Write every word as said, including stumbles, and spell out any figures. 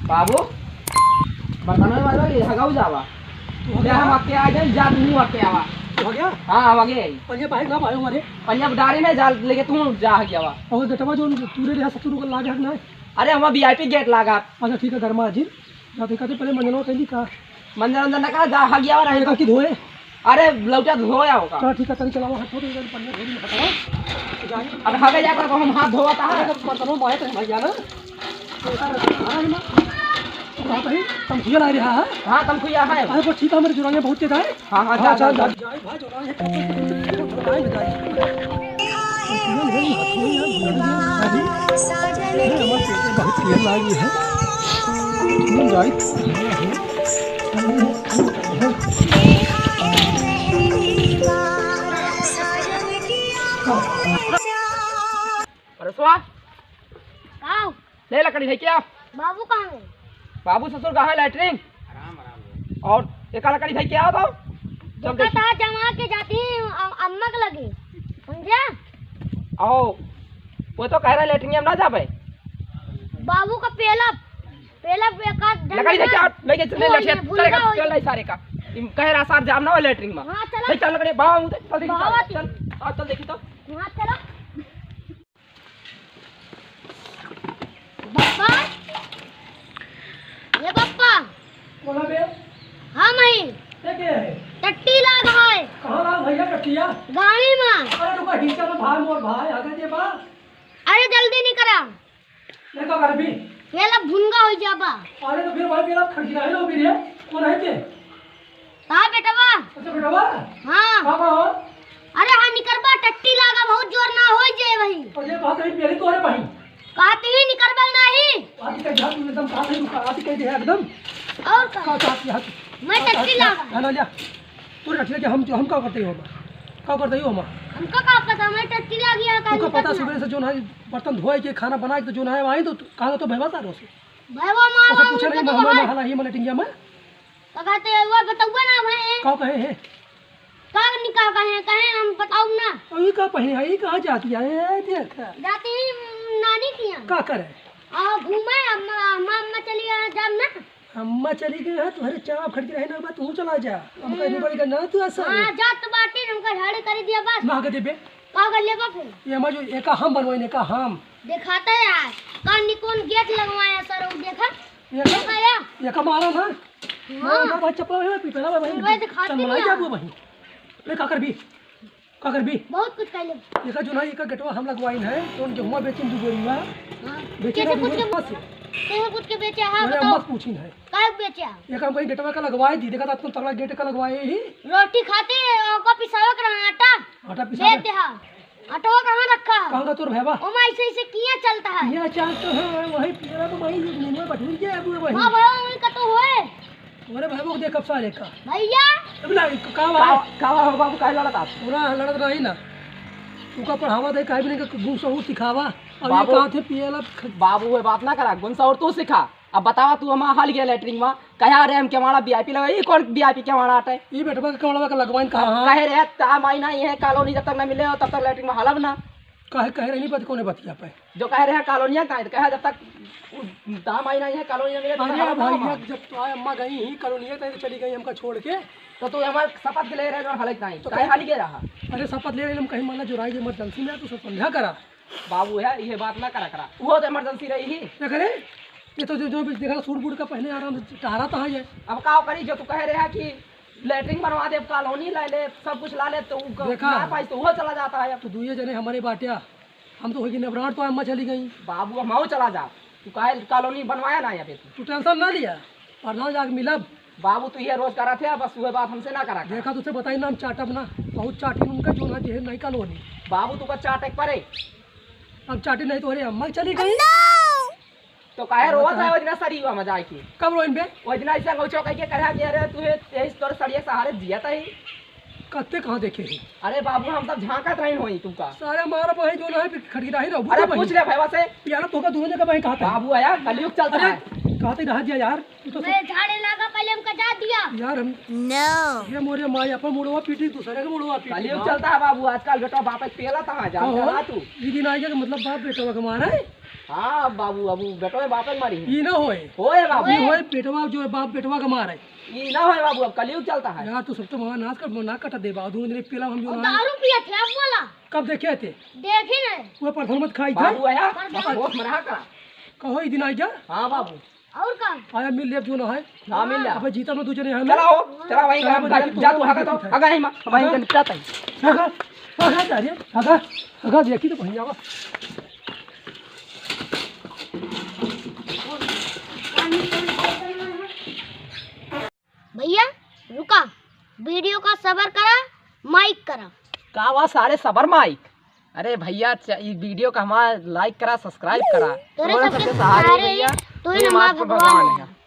बाबू, बर्तन में मारो, ये हगाऊ जावा। तू ले, हगा? हम आके आ जाए, जा तू आके आवा। तू हगा? हाँ, हम आगे आई। पनिया बाहर ना पायो हमारे। पनिया डारी में जा, लेके तू जा हगे आवा। और बेटवा जो तूरे रहा ससुर को लागे हक ना? अरे, हमारा वीआईपी गेट लागा। अच्छा, ठीक है, घर में आजी। जा देखा थे पहले मंजनवा कैली का? मंजन, मंजन ना करा, जा हगे आवा, रहे एका तो। की धोए? अरे, लौटा धोया होगा। चलो, ठीक है, तनी चलावा, हाथ धो दे, पनिया धो दे, हटाओ। जाई। अब हगे जाकर तो हम हाथ धोवा था। अरे, तो बर्तनों मारे तो भैया ना। कहाँ कहीं तमखुइया ला रहा है? हाँ, तमखुइया है। अरे, वो ठीक है, मेरे जुराइयाँ बहुत तेज है। हाँ, हाँ, हाँ, जा, चल, जा, जा। जा। जाई भाई, जुराइयाँ है, कब तक जुराइयाँ में जाई? बहुत तेज लागी है। जाई। परसवा? आओ। ले लकड़ी है क्या? बाबू कहाँ है? बाबू ससुर कहाँ है? लैट्रिन। और एका लकड़ी है क्या? आओ तो। चल देखी। कहा जमा के जाती है अ-, अम्मा के लगे। समझा? आओ। वो तो कह रहा है लैट्रिन में हम ना जाबे। बाबू का पेला, पेला एका लकड़ी है क्या? लेके चल, वो लैट्रिन। ये भूल चल, गया चल, होई। चल, सारे का। इम-, कह रहा सार जाम ना हो लैट्रिन में। हाँ, चलो। ले चल लकड़ी, बाबू, चल देखी, बाबू चल, आती। चल, आ, चल देखी तो। हाँ, चलो। पप्पा, ये पप्पा। बोला बे। हाँ, मई। ये के है? टट्टी लाग है। कहाँ लाग भैया टट्टिया? गाड़ी में। अरे रुका, हिंचा में भाई, मोर भाई, आगे दे बा। अरे जल्दी नहीं करा। ये का करबी? ये ला भुनगा हो जाबा। अरे तो फिर भाई मेरा खड़की रहे लो भी रे। कौन है के? हाँ बेटवा। अच्छा बेटवा। हाँ। का बा हो? अरे हाँ निकरबा, टट्टी लागा बहुत जोर ना हो जाए वही। और ये बात है मेरी तो, अरे भाई। कहती ही निकरबा नहीं। आज के जहाँ तुम एकदम कहा नहीं रुका, आज कह दे एकदम। और का? का, का, का, मैं का, टट्टी का, लागा। है ना, लिया। तू रख ले कि हम, हम का करते हो हम? का करते हो हम? हमका का पता, मैं टट्टी लागी है, तुमको पता पता। सुबह से जो ना बर्तन धोए के, खाना बनाए के, तो जो ना है, वहीं तो कहा तो भैया सारों से। भैया माँ, उसे वहाँ पूछे नहीं, उनका तो मैं, मैं, वहाँ मैं, हाल ही, मैं लेटिंग गया मैं। तो कहते हैं, "वो बतौबा ना भए।" का कहे है? का निका कहे, कहे हम बताऊ ना। और ये का पहने है, ये कहाँ जाती है? ए, देख। जाती ही नानी के यहाँ। का करे? आ, घूमे, अम्मा, अम्मा, अम्मा चली गया, जाम ना। अम्मा चली गई है, तुम्हारे चाप खड़ के रहे ना, बा, तू चला जा। हम कहीं हम्म। बड़ी गंदा, तू ऐसा हाँ, है। जात बाटी, हमका झाड़ू कर दिया बस। ना के देबे। का कर लेबा फिर? ये अम्मा जो एका हम बनवाई ने, का हम। दिखाता है यार, कान निकोन गेट लगवाया सर, वो देखा? ये का, देखा या? ये का मारा ना? हाँ। ना, ना, भाई, चप्पल में पीपे ना, भाई। मैं दिखाती चल, मनाई नहीं जाबू, भाई। ले, का करबी? का करबी? बहुत कुछ कर ले। एका जो ना, एका गेटवा हम लगवाइन है, तो उनके हुआ बेचिन दू बोरी हुआ। हाँ। बेचिन कैसे दू कुछ बोरी के, पास से। कैसे कुछ के बेचे है, अरे, बताओ। मत पूछिन है। काय बेचे है? एका हम कहीं गेटवा का लगवाए दी, देखा था तुम तगड़ा गेट का लगवाए ही। रोटी खाते, ओका पिसावे के रहा आटा। आटा पिसावे? बेच दे, हाँ। आटवा कहाँ रखा है? कहाँ का तोर भैया? ओमा ऐसे, ऐसे किया चलता है। किया चलता है, वही पियरा तो वही नीमन बटुरी के है, वही। हाँ भैया, वही का तो होए। अरे भैया, वो देख कब सारे का। भैया। अब ना, का, का का, बात? का बात हो बाबू, काहे लड़त आप? पूरा लड़त रही ना। तू का पढ़ावा दे, काहे भी नहीं का गुण सहूर सिखावा। अब ये बाबू, कहाँ थे पियला ख- बाबू, वो बात ना करा, गुण सहूर तू सिखा। अब बतावा, तू हमारा हाल गया लेटरिन में, कहा रे हम केवाड़ा वीआईपी लगा, ये कौन वीआईपी केवाड़ा आटे? ये बेटवा के केवाड़ा का लगवाइन कहा, हाँ। कहे रे, ता माई ना, ये कॉलोनी जब तक ना मिले हो, तब तक लेटरिन में हालब ना। कहे, कहे रही, नहीं पता कौन है बतिया पे। जो कहे रहे कॉलोनिया का है, कहे जब तक उ दाम आई ना है, कॉलोनिया में तो अरे हमारा भाई, नाम है। जब तो आए अम्मा गई ही कॉलोनिया, तो चली गई हमका छोड़ के। तो तू हमारे शपथ के ले रहे जो हालत नहीं, तो काहे कहीं हाली के रहा? अरे शपथ ले रहे हम कहीं, मान ला जो राय इमरजेंसी में है, तो सब समझा करा। बाबू है, ये बात ना करा करा। वो तो इमरजेंसी रही ही। देख रे, ये तो जो, जो भी देखा सूट बूट का पहने आ रहा, टहरा तो है ये। अब का करी, जो तू कहे रहे कि लेटरिन बनवा दे, कॉलोनी ला ले, सब कुछ ला ले, तो उ क-, देखा। ना पाई तो वो चला जाता है। तो दुइये जने हमारे बाटिया, हम तो होगी नबराट, तो अम्मा चली गई। बाबू, हम आओ चला जा, तू काहे कॉलोनी बनवाया ना यहाँ पे तू? तू टेंशन ना लिया, प्रधान जाके मिलब। बाबू, तू ये रोज करा थे, बस वह बात हमसे ना करा कर। देखा, तुझसे बताई ना, हम चाटब ना, बहुत चाटी उनका जो ना जे नहीं कॉलोनी। बाबू, तू का चाटे परे? अब चाटी नहीं तो, अरे अम्मा चली गई। तो काहे रोवत रहे ओजना सरीवा में जाए के? कब रोइन बे? ओजना ऐसा गौचो कह के कहा कि अरे तू है, यही तोर सड़िया सहारे जिया तही। कत्ते कहाँ देखे ही? अरे बाबू, हम सब झांकत रहिन होई तुमका। सारे मारा बहे जो ना है, फिर खड़ी रही रहू अरे तो पूछ बही। ले भैया से। यार, तोका दोनों जगह बही कहा था? बाबू आया, कलयुग चलता अरे, है। कहा थे रहा दिया यार, तू तो मैं सब झाड़े लागा, पहले हमका जा दिया। यार, हम No। ये मोरे माई अपन मुड़वा पीटी, दूसरे के मुड़वा पीटी। कलयुग हाँ। चलता है बाबू, आजकल बेटा बाप एक पेला था, जानता कहो, ना तू? ये दिन आ गया कि मतलब बाप बेटा का मारा है। हाँ बाबू, अब उ बेटवा बापे मारी है। ई ना होए। होए बाबू। ई होए बेटवा, जो है बाप बेटवा का मार है। ई ना होए बाबू, अब कलयुग चलता है। यार, तू सब तो वहाँ नाश कर, नाक कटा दे बाबू, दोनों जने पेला हम जो और ना है। दारू पिया थे, अब बोला। कब देखे थे? देखे नहीं। वो परधन मत खाई थे। बाबू आया, परधन। होश में रहा करा। कहो, ई दिन आई जा। हाँ बाबू। और का? आया, मिल ले, जो ना है। हाँ, मिल ले। अबे जीता में दू जने हैं। चला हो, चला वहीं चला, का, वो देखी, जा तू, हगा तो, हगा ही मा, वहीं का निपटाता है। हगा, हगा जा रे, हगा, हगा देखी तो वहीं आवा। भैया, रुका, वीडियो का सबर करा, माइक करा। का वा सारे सबर माइक? अरे भैया, च-, ई वीडियो का हमारा लाइक करा, सब्सक्राइब करा। तोरे तुम्हारे सबके सबके सहारे सहारे भैया, तू ही तू ही हमारा हमारा भगवान भगवान है। है।